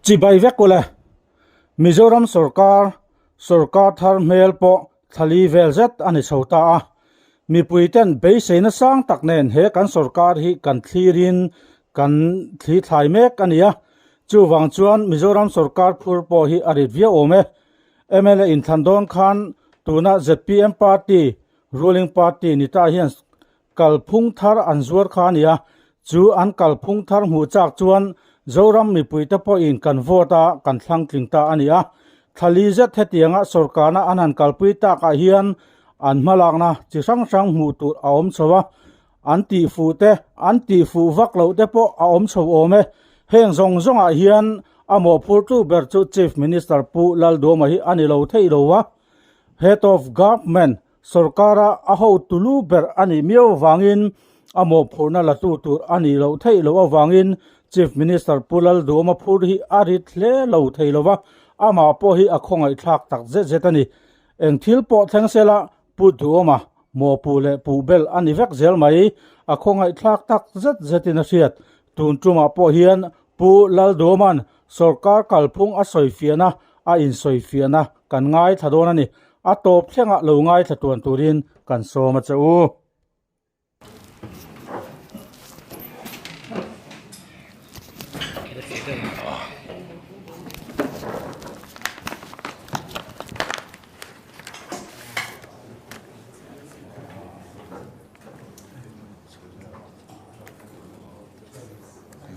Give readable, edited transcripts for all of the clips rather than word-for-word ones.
Chibai vek ule. Mizoram sorkar, sorkar thar hmel pawh thlali vel zet a ni chho ta a. Mipui ten beiseina sang tak nen he kan sorkar hi kan thlirin kan thli thlai mek a ni a. Chuvang chuan Mizoram sorkar phur pawh hi a rit viau awm e. Mla inthlan dawn khan tuna zpm party, ruling party ni ta hian Kalphung thar an zuar kha a nia, chu an kalphung thar hmuh chak chuan Zoram mipuite pawhin kan vote a kan thlang tling ta a ni a. Thlali zet hetianga sawrkarna an han kalpui takah hian an hmalakna chi hrang hrang hmuh tur a awm chho a, an tihfuh te, an tihfuh vak loh te pawh a awm chho awm e. Heng zawng zawngah hian a mawhphurtu ber chu Chief Minister Pu Lalduama hi a ni lo thei lo a, Head of Government Sorkara a hotu lu ber a nih miau avangin a mawhphurhna la tu tur a nih loh theih loh avangin Chief Minister Pu Lalduhawma phur hi a rit hle lo thei lo va, amah pawh hi a khawngaihthlak tak zet zet a ni. Eng thil pawh thleng sela Pu Duhawma mawhpuh leh puh bel a ni vek zel mai, a khawngaihthlak tak zet zetin a hriat. Tun tumah pawh hian Pu Lalduhawma'n sorkar kalphung a sawifiahna a insawifiahna kan ngaithla dawn a ni. A tawp thlengah lo ngaithla tuan turin kan sawm a che u.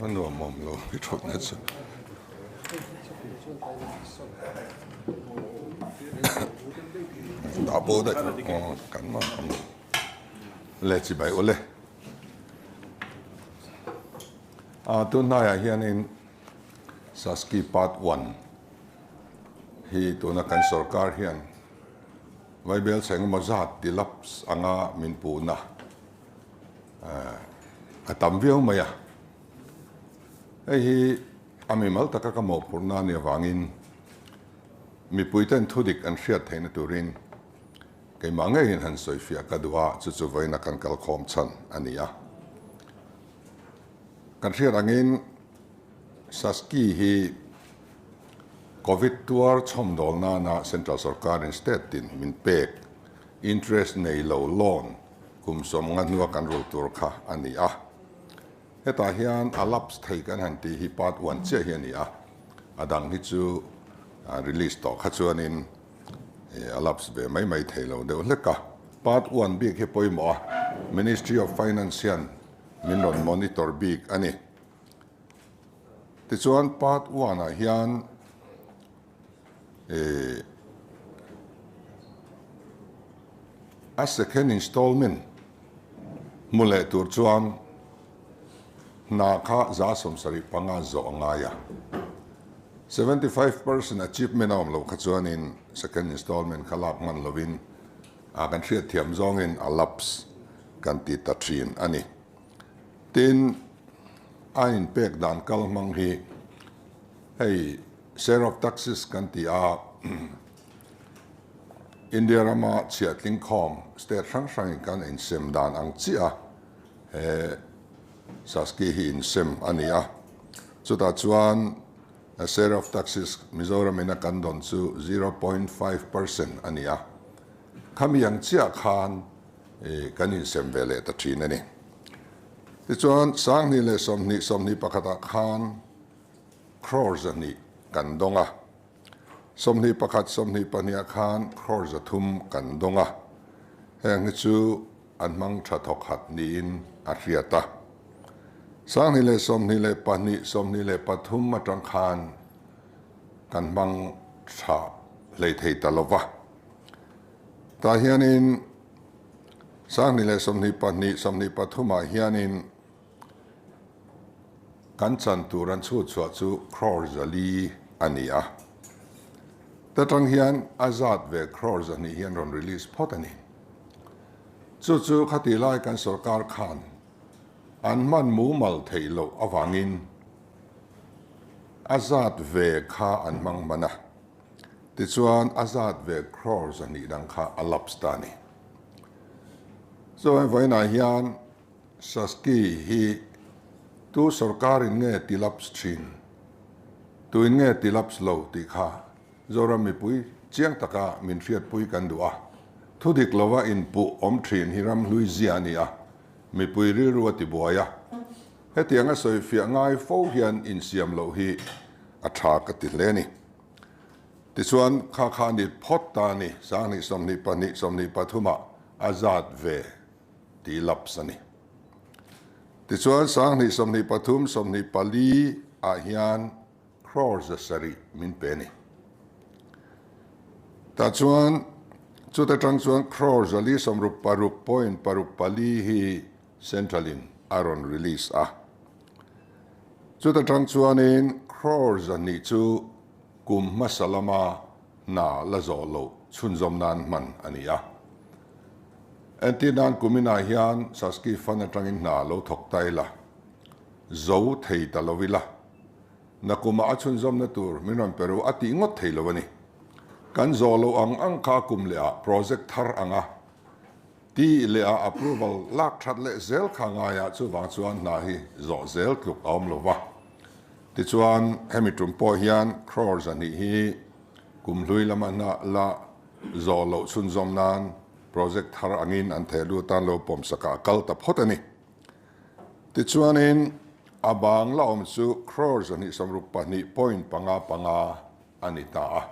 A nuam awm lo i thawtna chu. Dah bo daih aw kan man awm le chi bai ule. A tun hnaiah hianin Saski part 1 hi tuna kan sorkar hian Vaibel chheng emaw zat ti laps anga min puhna A tam viau mai a. Hei hi a mimal taka ka mawhphurhna a nih avangin mipuiten thudik an hriat theihna turin keimah ngeiin han sawifiah ka duh a, chu chu vawiina kan kalkhawm chhan a ni a. Kan hriat angin Saski hi Covid tuar chhawmdawl nana Central Sorkarin State tin min pek interest nei lo loan Kum sawmnga hnua kan rul tur kha a ni a. Hetah hian a lapse thei kan han tih hi part one chiah hi a ni a. A dang hi chu release tawh kha chuanin a lapse ve mai mai thei lo deuh hlek a. Part one bik hi pawimawh a, Ministry of Finance hian min rawn monitor bik a ni. Tichuan part one ah hian Ehh a second installment hmu leh tur chuan hna kha 75% zawh a ngai a, 75% achievement a awm loh kha chuanin second installment kha lak hman lovin a kan hriatthiam zawngin a lapse kan ti ta thin a ni. Tin, a inpek dan kal hmang hi hei Share of taxes kan ti a, India rama chhiahtling khawm state hrang hrangin kan insem dan ang chiah a he Saski hi insem a ni a. Chutah chuan share of taxes Mizoram ina kan dawn chu 0.5% a ni a. Khami ang chiah khan kan insem ve leh ta thin a ni. Tichuan 20 leh 20, 21 ah khan Crore 200 kan dawng a, 21, 22 ah khan crore 300 kan dawng a, heng hi chu an hmang tha thawk khat niin a hriat a. 2022, 23 atang khan kan hmang tha hlei thei ta lo va. Tah hianin 2022, 23 ah hianin Kan chan tur an chhut chhuah chu crore 400 a ni a. Ta tang hian a zat ve crore 200 hian rawn release phawt a ni. Chu chu khati lai kan sorkar khan an hman mumal theih loh avangin a zat ve kha an hmang hman a. Tichuan a zat ve crore 200 dang kha a lapse ta a ni. Chuan vawiinah hian Saski hi tu sorkarin nge ti lapse thin? Tuin nge ti lapse lo tih kha Zoram mipui chiang taka min hriatpui kan duh a. Thu dik lova inpuh awm thin hi ram hlui zia a ni a, mipui rilru a tibuai a. Hetianga sawifiah ngai fo hian insiam loh hi a tha ka ti hle a ni. Tichuan, kha kha ni phawt ta a ni, 20 22 23 ah a zat ve tih lapse a ni. Tichuan, 20 23 24 ah hian crore 700 min pe a ni. Tah chuan, chuta tang chuan crore 466 point paruk pali hi Central in a rawn release a. Chuta tang chuanin crore 200 chu kum hmasa lama hna la zawh loh chhunzawm nan hman a ni a. Entir nan kuminah hian Saski Fund atangin hna lo thawk ta ila, zo thei ta lo ila, nakumah a chhunzawmna tur min rawn pe ru a tih ngawt thei lo a ni. Kan zawh loh ang ang kha kum lehah project thar anga Tih leh a approval lak that leh zel kha ngaiah chuvang chuan hna hi zawh zel tluk a awm lo va. Tichuan hemi tum pawh hian crore 200 hi kum hlui lama hna la zawh loh chhunzawm nan project thar angin an theh lut tan lo pawm sakah a kal ta phawt a ni. Tichuanin a bang la awm chu crore 262 point panga panga a ni ta a.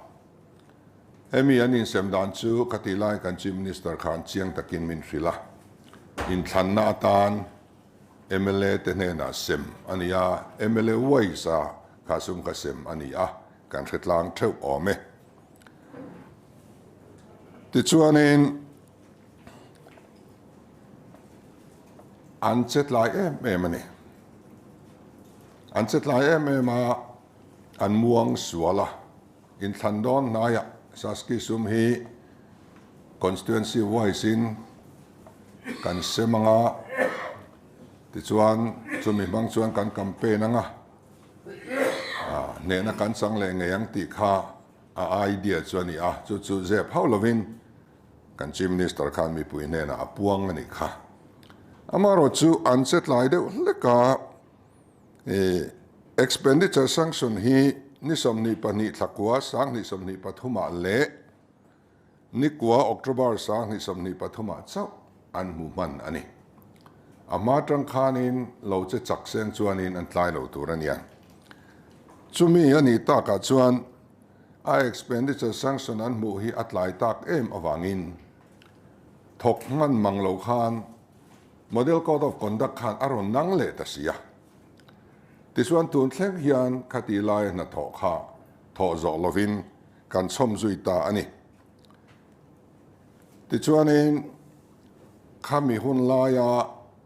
Hemi an insem dan chu ka tih lai kan Chief Minister khan chiang takin min hrilh a, inthlanna atan mla te hnenah sem a ni a, mla wise a kha sum kha sem a ni a, kan hre tlang theuh awm e. Tichuanin an che tlai em em a ni. An che tlai em em a. An muang sual a, inthlan dawn hnaiah Saski sum hi constituency wise in kan sem ang a, tichuan chumi hmang chuan kan campaign ang a, hnehna kan chang leh ngei ang tih kha a idea chu a ni a, chu chu zep hauh lovin kan Chief Minister khan mipui hnenah a puang a nih kha. Amaherawhchu an che tlai deuh hlek a. Expenditure sanction hi ni 22 thlakua 2023 ah leh ni kua October 2023 ah chauh an hmu hman a ni. A hma tang khanin lo che chak seng chuanin an tlai lo tur a nia. Chumi a nih takah chuan a expenditure sanction an hmuh hi a tlai tak em avangin thawk hman mang lo khan Model Code of Conduct khan a rawn nang leh ta si a. Tichuan tun thleng hian khati laia hnathawh kha thawh zawh lovin kan chhawm zui ta a ni. Tichuanin khami hun laia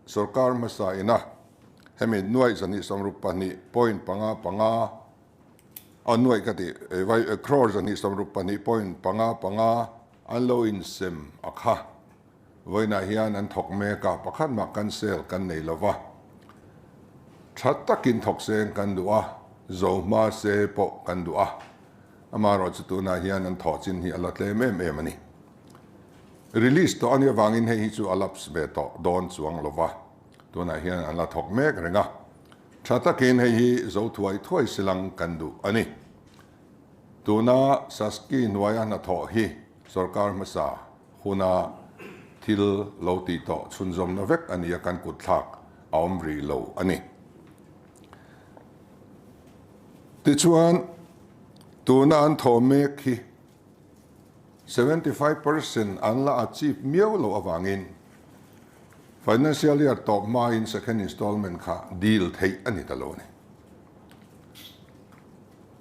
sorkar hmasa ina hemi nuaih 262 point panga panga a nuaih ka tih vai crore 262 point panga panga an lo insem a kha. Vawiinah hian an thawk mek a, pakhat mah cancel kan nei lo va. Tha takin thawk seng kan duh a, zo hma se pawh kan duh a. Amaherawh chu tunah hian an thawh chin hi a la tlem em em a ni. Release tawh a nih avangin hei hi chu a lapse ve tawh dawn chuang lo va, tunah hian an la thawk mek reng a. Tha takin hei hi zo thuai thuai silang kan duh a ni. Tuna Saski hnuaia hnathawh hi sorkar hmasa huna thil lo tih tawh chhunzawmna vek a ni a, kan kut thlak a awm rih lo a ni. Tichuan, tuna an thawh mek hi 75% an la achieve miau loh avangin financial year tawp hmain second installment kha deal theih a ni ta lo a ni.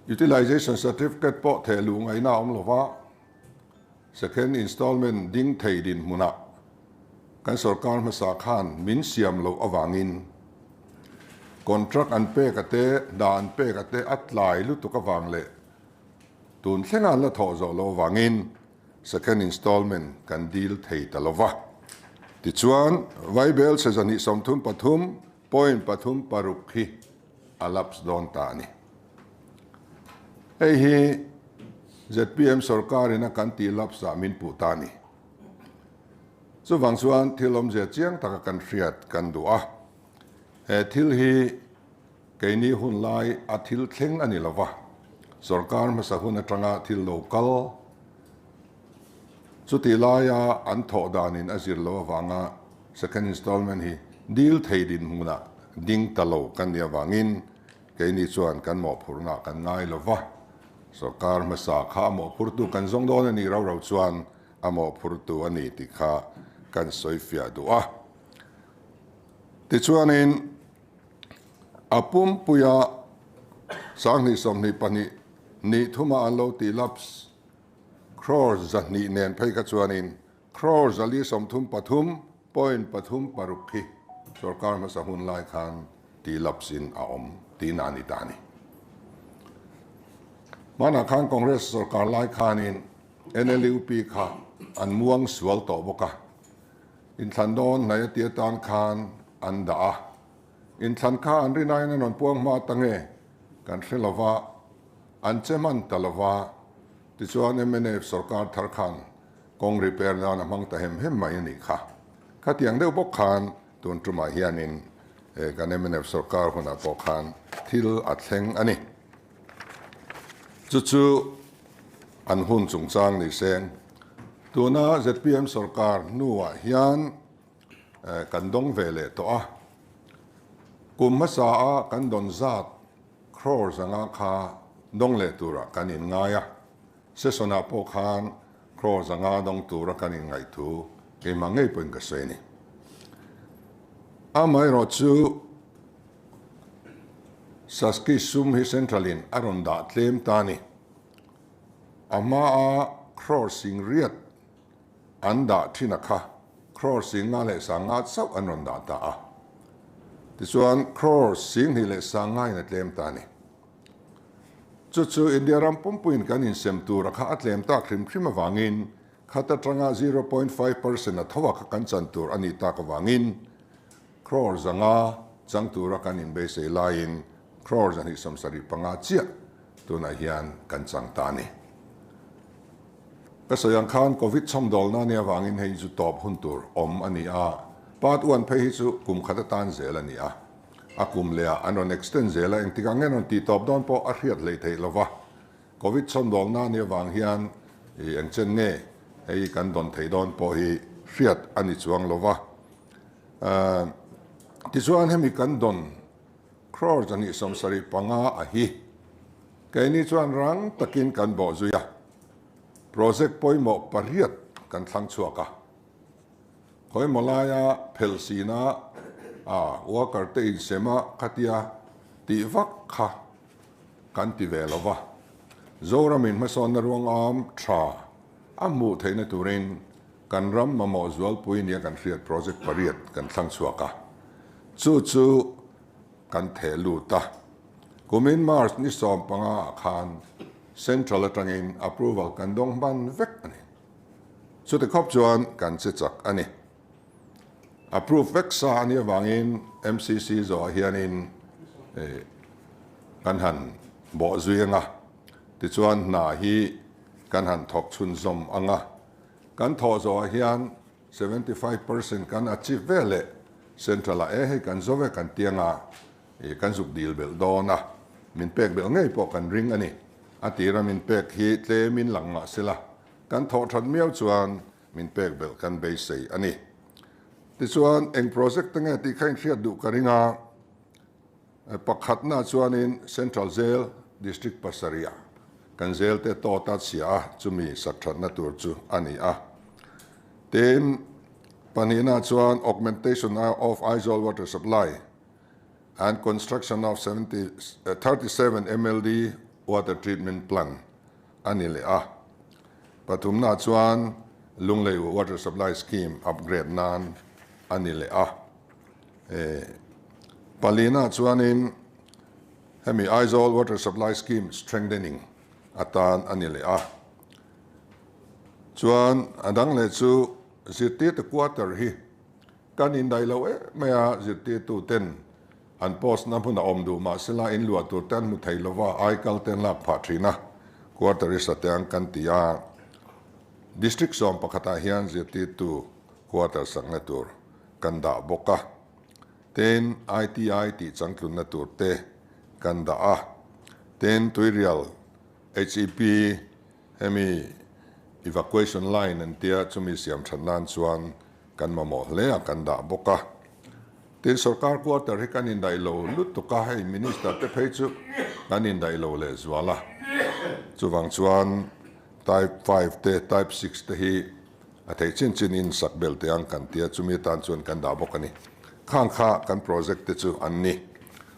Utilization certificate pawh theh luh ngaihna a awm lo va, Second installment ding thei dinhmunah kan sorkar hmasa khan min siam loh avangin contract an pek a te, hna an pek a te a tlai lutuk avang leh tun thlenga an la thawh zawh loh avangin second installment kan deal thei ta lo va. Tichuan, Vaibel chhe 233 point pathum paruk hi a lapse dawn ta a ni. Hei hi zpm sorkarin a kan tih lapse ah min puh ta a ni. Chuvang chuan thil awmzia chiang taka kan hriat kan duh a. He thil hi keini hun lai a thil thleng a ni lo va. Sorkar hmasa hun atanga thil lo kal chutih laia an thawh danin a zir loh avanga second installment hi dil thei dinhmunah ding ta lo kan nih avangin keini chuan kan mawhphurhnaah kan ngai lo va. Sorkar hmasa kha a mawhphurtu kan zawng dawn a nih rau rau chuan a mawhphurtu a ni tih kha kan sawifiah duh a. Tichuanin a pumpuia 2022 ni thuma an lo tih lapse crore 200 nen phei kha chuanin crore 433.36 hi sorkar hmasa hun lai khan tih lapse in a awm tihna a ni ta a ni. Hmanah khan Congress sorkar lai khanin NLUP kha an muang sual tawh bawk a, inthlan dawn hnai a ti atan khan an dah a. Inthlan kha an rinaiin an rawn puang hma ta nge kan hre lo va, an che hman ta lo va, tichuan mnf sorkar thar khan kawng repair nan a hmang ta hem hem mai a nih kha. Khatiang deuh bawk khan tun tumah hianin kan mnf sorkar hunah pawh khan thil a thleng a ni. Chu chu an hun chungchang ni seng. Tuna zpm sorkar hnuah hian kan dawng ve leh tawh a. Kum hmasa a kan dawn zat crore zanga kha dawng leh turah kan inngai a. Session ah pawh khan crore zanga dawng tura kan inngaih thu keimah ngei pawhin ka sawi a ni. Amaherawh chu Saski sum hi Central in a rawn dah tlem ta a ni. A hma a crore singriat an dah thin a kha crore 5100 chauh an rawn dah ta a. Tichuan crore 2100 in a tlem ta a ni. Chu chu India ram pumpuiin kan insem tur a kha a tlem tak hrim hrim avangin khat atanga 0.5% a tho a kha kan chan tur a nih tak avangin Crore 500 chang tura kan inbeisei laiin crore 275 chiah tunah hian kan chang ta a ni. Ka sawi ang khan Covid chhawmdawlna nia avangin hei chu tawp hun tur awm a ni a, part one phei hi chu kum khat atan zel a ni a, a kum lehah an rawn extend zel a, engtikah nge an rawn tih tawp dawn pawh a hriat hleih theih lova, Covid chhawmdawlna nia avang hian engchen nge hei kan dawn theih dawn pawh hi hriat a ni chuang lova. Tichuan hemi kan dawn crore 275 a hi keini chuan rang takin kan bawh zui a, project pawimawh pariat kan thlang chhuak a. Khawimaw laia phelh sina a worker te insem a khatia tih vak kha kan ti ve lo va. Zoramin hmasawnna ruangam tha a hmuh theihna turin Kan ram mamawh zualpui nia kan hriat project pariat kan thlang chhuak a, chu chu kan theh lut a. Kumin March ni 15 ah khan Central atangin approval kan dawng hman vek a ni. Chuti khawp chuan kan che chak a ni. Approve vek sa a nih avangin MCC zawhah hianin kan han bawh zui ang a, tichuan hna hi kan han thawk chhunzawm ang a. Kan thawh zawhah hian 75% kan achieve ve leh Central ah e hei kan zo ve kan tiang a, ih kan zuk dil belh dawn a, min pek belh ngei pawh kan ring a ni. A tira min pek hi tlemin lang mah sela, kan thawh that miau chuan min pek belh kan beisei a ni. Tichuan eng project te nge tih kha inhriat duh ka ring a. Pakhatna chuanin Central Jail District pasarih kan jail te tawt a chhia a, chumi sak thatna tur chu a ni a. Tin, pahnihna chuan Augmentation of Aizawl Water Supply and Construction of 37 MLD Water Treatment Plant a ni leh a. Pathumna chuan Lunglei Water Supply Scheme upgrade nan a ni leh a. Palina chuanin hemi Aizawl Water Supply Scheme strengthening atan a ni leh a. Chuan a dang leh chu zirtirtu quarter hi kan indaih lo em mai a, zirtirtu ten an post na hmun a awm duh mahsela in luah tur te an hmu thei lova, aikal te an lak phah thin a, quarter hi sateng kan ti a. District 11 ah hian zirtirtu quarter sakna tur kan dah bawk a, tin ITI tih changtlunna tur te kan dah a, tin Tuirial. HEP hemi evacuation line an tia chumi siam that nan chuan kan mamawh hle a kan dah bawk a. Tin sorkar quarter hi kan indaih lo lutuk a, hei minister te phei chu kan indaih lo lehzual a. Chuvang chuan type five te type six te hi a theih chin chin in sak bel teh ang kan tia chumi atan chuan kan dah bawk a ni. Khang kha kan project te chu an ni.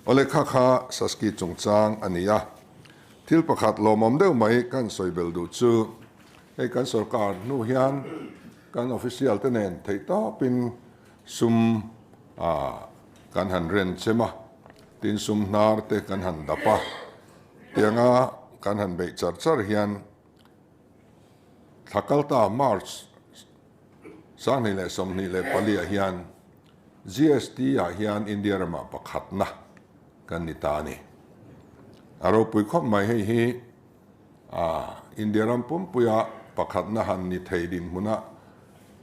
Awle kha kha Saski chungchang a ni a. Thil pakhat lawmawm deuh mai kan sawi bel duh chu hei kan sorkar hnu hian kan official te nen theih tawpin sum kan han ren chem a, tin sum hnar te kan han dap a, tianga kan han beih char char hian thla kalta March 2024 ah hian GST ah hian India ramah pakhatna kan ni ta a ni. A ropui khawp mai hei hi India ram pumpuia pakhatna han ni thei dinhmuna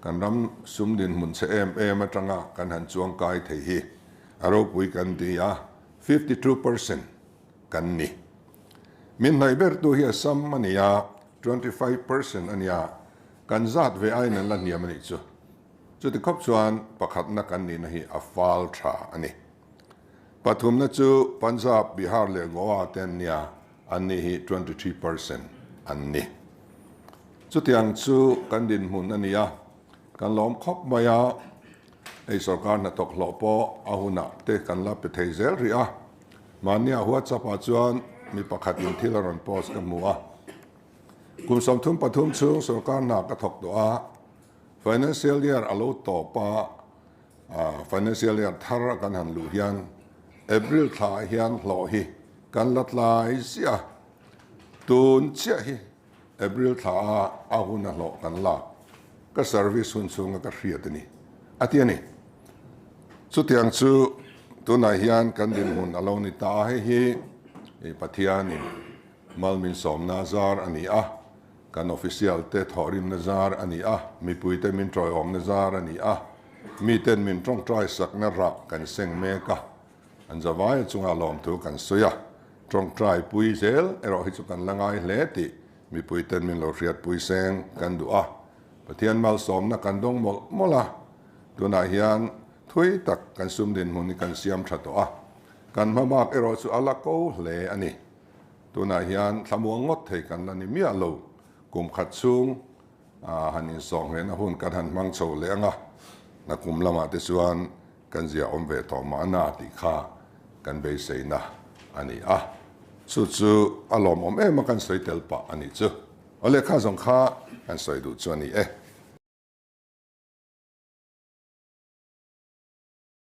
kan ram sum dinhmun chhe em em atanga kan han chuang kai thei hi a ropui kan ti a, 52% kan ni. Min hnaih bertu hi Assam a ni a, 25% a nia, kan zat ve aiin an la hniam a nih chu. Chuti khawp chuan pakhatna kan nihna hi a fal tha a ni. Pathumna chu Punjab, Bihar leh Goa te an nia, an ni hi 23% an ni. Chutiang chu kan dinhmun a ni a, kan lawm khawp mai a, hei sorkar hnathawk hlawh pawh a hunah te kan la pe thei zel rih a. Mahnia WhatsApp ah chuan mi pakhatin thil a rawn post ka hmu a, kum 33 chhung sorkar hna ka thawk tawh a, financial year a lo tawp a, Financial year thar a kan han luh hian April thla ah hian hlawh hi kan la tlai ziah a, tun chiah hi April thla a a hun a hlawh kan lak ka service hun chhunga ka hriat a ni a ti a ni. Chutiang chu tunah hian kan dinhmun a lo ni ta a, hei hi Pathianin mal min sawmna zar a ni a. Kan official te thawhrimna zar a ni a, mipuite min tawiawmna zar a ni a, miten min tawngtai sakna rah kan seng mek a, an zavaia chunga lawmthu kan sawi a, tawngtai pui zel erawh hi chu kan la ngai hle tih mipuiten min lo hriatpui seng kan duh a, Pathian malsawmna kan dawng mawlh mawlh a, tunah hian thui tak kan sum dinhmun hi kan siam tha tawh a, kan hmabak erawh chu a la ko hle a ni. Tunah hian thlamuang ngawt thei kan la ni miah lo. Kum khat chhung han insawhnghehna hun kan han hmang chho leh ang a, nakum lamah te chuan kan zia awm ve tawh mahna tih kha kan beiseina a ni a. Chu chu a lawmawm em a kan sawi tel pah a nih chu. Aw lehkha zawng kha kan sawi duh chu a ni e.